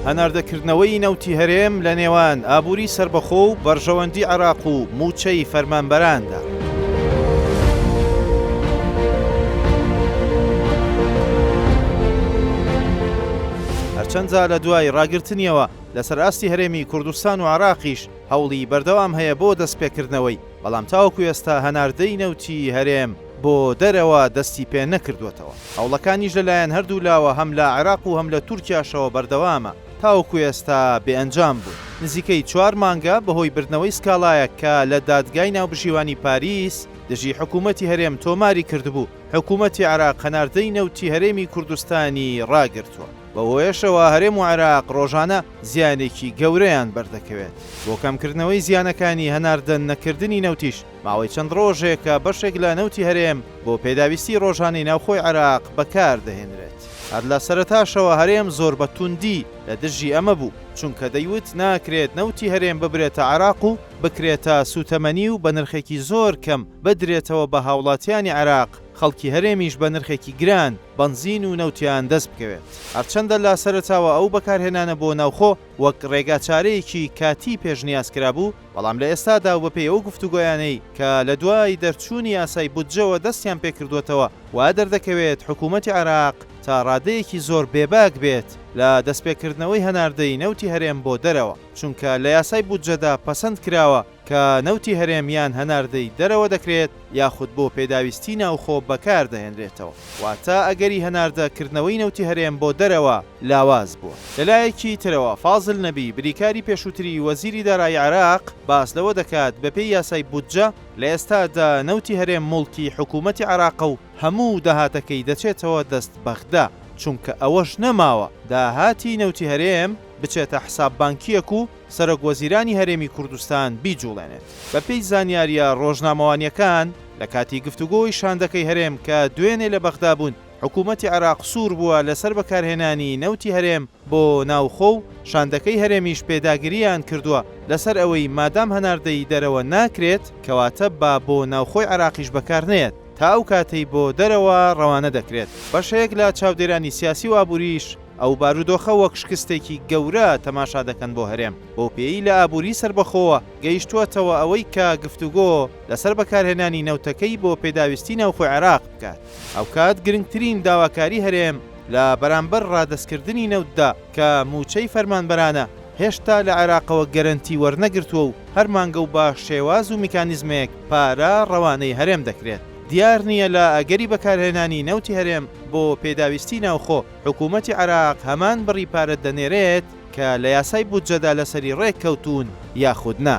هەناردەکردنەوەی نەوتی هەرێم لە نێوان ئابووری سەربەخۆ و بەرژەوەندی عێراق و مووچەی فەرمانبەراندا. هەرچەندە لە دوای ڕاگرتنیەوە لەسەر ئاستی هەرێمی کوردستان و عێراقیش هەوڵی بەردەوام هەیە بۆ دەستپێکردنەوەی، بەڵام تاوەکو ئێستا هەناردەی نەوتی هەرێم بۆ دەرەوە دەستی پێ نەکردووەتەوە. هەوڵەکانیش لەلایەن هەردوولاوە هەم لە عێراق و هەم لە تورکیاشەوە بەردەوامە، تاوەکو ئێستا بێ ئەنجام بوون. نزیکەی چوار مانگە بەهۆی بردنەوەی سکاڵایەک کە لە دادگای ناوبژیوانی پاریس دژی حکوومەتی هەرێم تۆماری کردبوو، حکوومەتی عێراق هەناردەی نەوتی هەرێمی کوردستانی ڕاگرتووە. بەوهۆیەشەوە هەرێم و عێراق ڕۆژانە زیانێکی گەورەیان بەردەکەوێت. بۆ کەمکردنەوەی زیانەکانی هەناردە نەکردنی نەوتیش، ماوەی چەند ڕۆژێکە بەشێک لە نەوتی هەرێم بۆ پێداویستی ڕۆژانەی ناوخۆی عێراق بەکار دەهێنرێت. هەر لە سەرەتاشەوە هەرێم زۆر بە توندی لە دژی ئەمە بوو، چونکە دەیوت ناکرێت نەوتی هەرێم ببرێتە عێراق و بکرێتە سوتەمەنی و بە نرخێکی زۆر کەم بدرێتەوە بە هاوڵاتیانی عێراق، خەڵکی هەرێمیش بە نرخێکی گران بەنزین و نەوتیان دەست بکەوێت. هەرچەندە لە سەرەتاوە ئەو بەکارهێنانە بۆ ناوخۆ وەک ڕێگاچارەیەکی کاتی پێشنیاز کرابوو، بەڵام لە ئێستادا و بەپێی ئەو گفتوگۆیانەی کە لە دوای دەرچوونی یاسای بودجەوە دەستیان پێکردووەتەوە وا دەردەکەوێت حکوومەتی عێراق تا ڕادەیەکی زۆر بێباک بێت لە دەستپێکردنەوەی هەناردەی نەوتی هەرێم بۆ دەرەوە چونکە لە یاسای بودجەدا پەسەند کراوە کە نەوتی هەرێم یان هەناردەی دەرەوە دەکرێت یاخود بۆ پێداویستی ناوخۆ بەکار دەهێنرێتەوە، واتە ئەگەری هەناردە کردنەوەی نەوتی هەرێم بۆ دەرەوە لاواز بووە. لەلایەکی ترەوە فازل نەبی بریکاری پێشووتری وەزیری دارایی عێراق باس لەوە دەکات بەپێی یاسای بودجە لە ئێستادا نەوتی هەرێم موڵکی حکوومەتی عێراقە و هەموو داهاتەکەی دەچێتەوە دەست بەغدا چونکە ئەوەش نەماوە داهاتی نەوتی هەرێم بچێتە حساب بانکییەک و سەرۆک وەزیرانی هەرێمی کوردستان بیجوڵێنێت. بەپێی زانیارییە ڕۆژنامەوانییەکان، لە کاتی گفتوگۆی شاندەکەی هەرێم کە دوێنێ لە بەغدا بوون، حکوومەتی عێراق سوور بووە لەسەر بەکارهێنانی نەوتی هەرێم بۆ ناوخۆ و شاندەکەی هەرێمیش پێداگرییان کردووە لەسەر ئەوەی مادام هەناردەی دەرەوە ناکرێت کەواتە با بۆ ناوخۆی عێراقیش بەکارنەیەت تا ئەو کاتەی بۆ دەرەوە ڕەوانە دەکرێت. بەشێک لە چاودێرانی سیاسی و ئابووریش ئەو بارودۆخە وەک شکستێکی گەورە تەماشا دەکەن بۆ هەرێم، بەوپێیەی لە ئابووری سەربەخۆوە گەیشتووەتەوە ئەوەی کە گفتوگۆ لەسەر بەکارهێنانی نەوتەکەی بۆ پێداویستی ناوخۆی عێراق بکات. هاوکات گرنگترین داواکاری هەرێم لە بەرامبەر ڕادەستکردنی نەوتدا کە مووچەی فەرمانبەرانە، هێشتا لە عێراقەوە گەرەنتی وەرنەگرتووە و هەر مانگە و بە شێواز و میکانیزمێک پارە ڕەوانەی هەرێم دەکرێت. دیار نییە لە ئەگەری بەکارهێنانی نەوتی هەرێم بۆ پێداویستی ناوخۆ، حکوومەتی عێراق هەمان بڕی پارە دەنێرێت کە لە یاسای بودجەدا لەسەری ڕێککەوتوون یاخود نا.